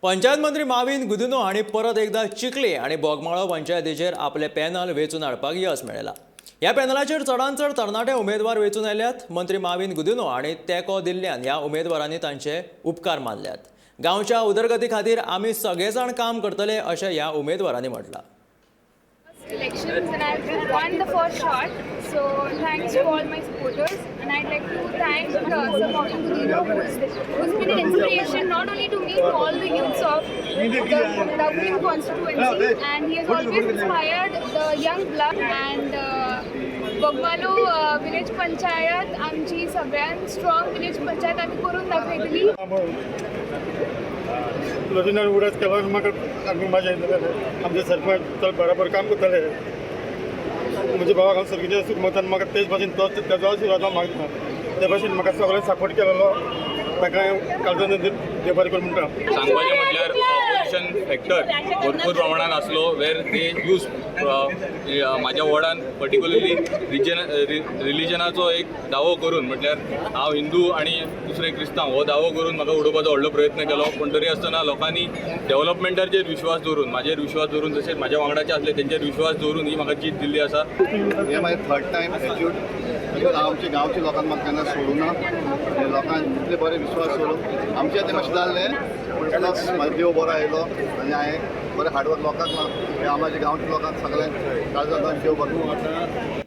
पंचायत मंत्री माविन गुदिन्हो हांणी परत एकदा चिखले आनी बोगमाळो पंचायतीचेर आपले पॅनल वेंचून हाडपाक यश मेळयलां. ह्या पॅनलाचेर चडांत चड तरणाटे उमेदवार वेंचून आयल्यात. मंत्री माविन गुदिन्हो हांणी तेंको दिल्ल्यान ह्या उमेदवारांनी तांचे उपकार मानल्यात. गांवच्या उदरगती खातीर आमी सगळे जाण काम करतले, अशें ह्या उमेदवारांनी म्हटलां. Elections and I've won the first shot. So thanks to all my supporters, and I'd like to thank Sir Mauvin Godinho, who's been an inspiration not only to me, to all the youths of the Dabolim constituency, and he has always inspired the young blood and. Bogmalo village panchayat आमची सगळ्यात strong village panchayat आमी करून दाखयतली. लॉजिनान उडास केलो आनी म्हाका सामकी मजा येतले. आमचे सरपंच चल बराबर काम करतले. म्हज्या भावाक हांव सर्गीच्या सुखमतान म्हाका तेच भाशेन तो तेजो आशिर्वाद हांव मागता. ते भाशेन म्हाका सगळें सपोर्ट केलेलो, ताका काळजान देव बरें करूं म्हणटा. सांगपाचें म्हटल्यार ऑपोजिशन फॅक्टर भरपूर प्रमाणान आसलो, वेर they use म्हाज्या वॉर्डान पर्टिक्युलरली रिजन रिलिजनाचो एक दावो करून, म्हटल्यार हांव हिंदू आनी दुसरे क्रिस्तांव हो दावो करून म्हाका उडोवपाचो व्हडलो प्रयत्न केलो. पूण तरी आसतना लोकांनी डेव्हलपमेंटाचेर विश्वास दवरून, म्हाजेर विश्वास दवरून, तशेंच म्हाज्या वांगडाचे आसले तेंचेर विश्वास दवरून ही म्हाका जीत दिल्ली आसा. हे मागीर थर्ड टायम एज्यूट. आमच्या गांवच्या लोकांक म्हाका केन्ना सोडूं ना आनी लोकांक इतले बरे विश्वास सोडून आमचे ते मातशें जाल्लें, पूण प्लस म्हाजो देव बरो आयलो आनी हांवें बरें हार्डवर्क लोकांक, आमच्या गांवच्या लोकांक सगळ्यांक काळजांत देव बरो.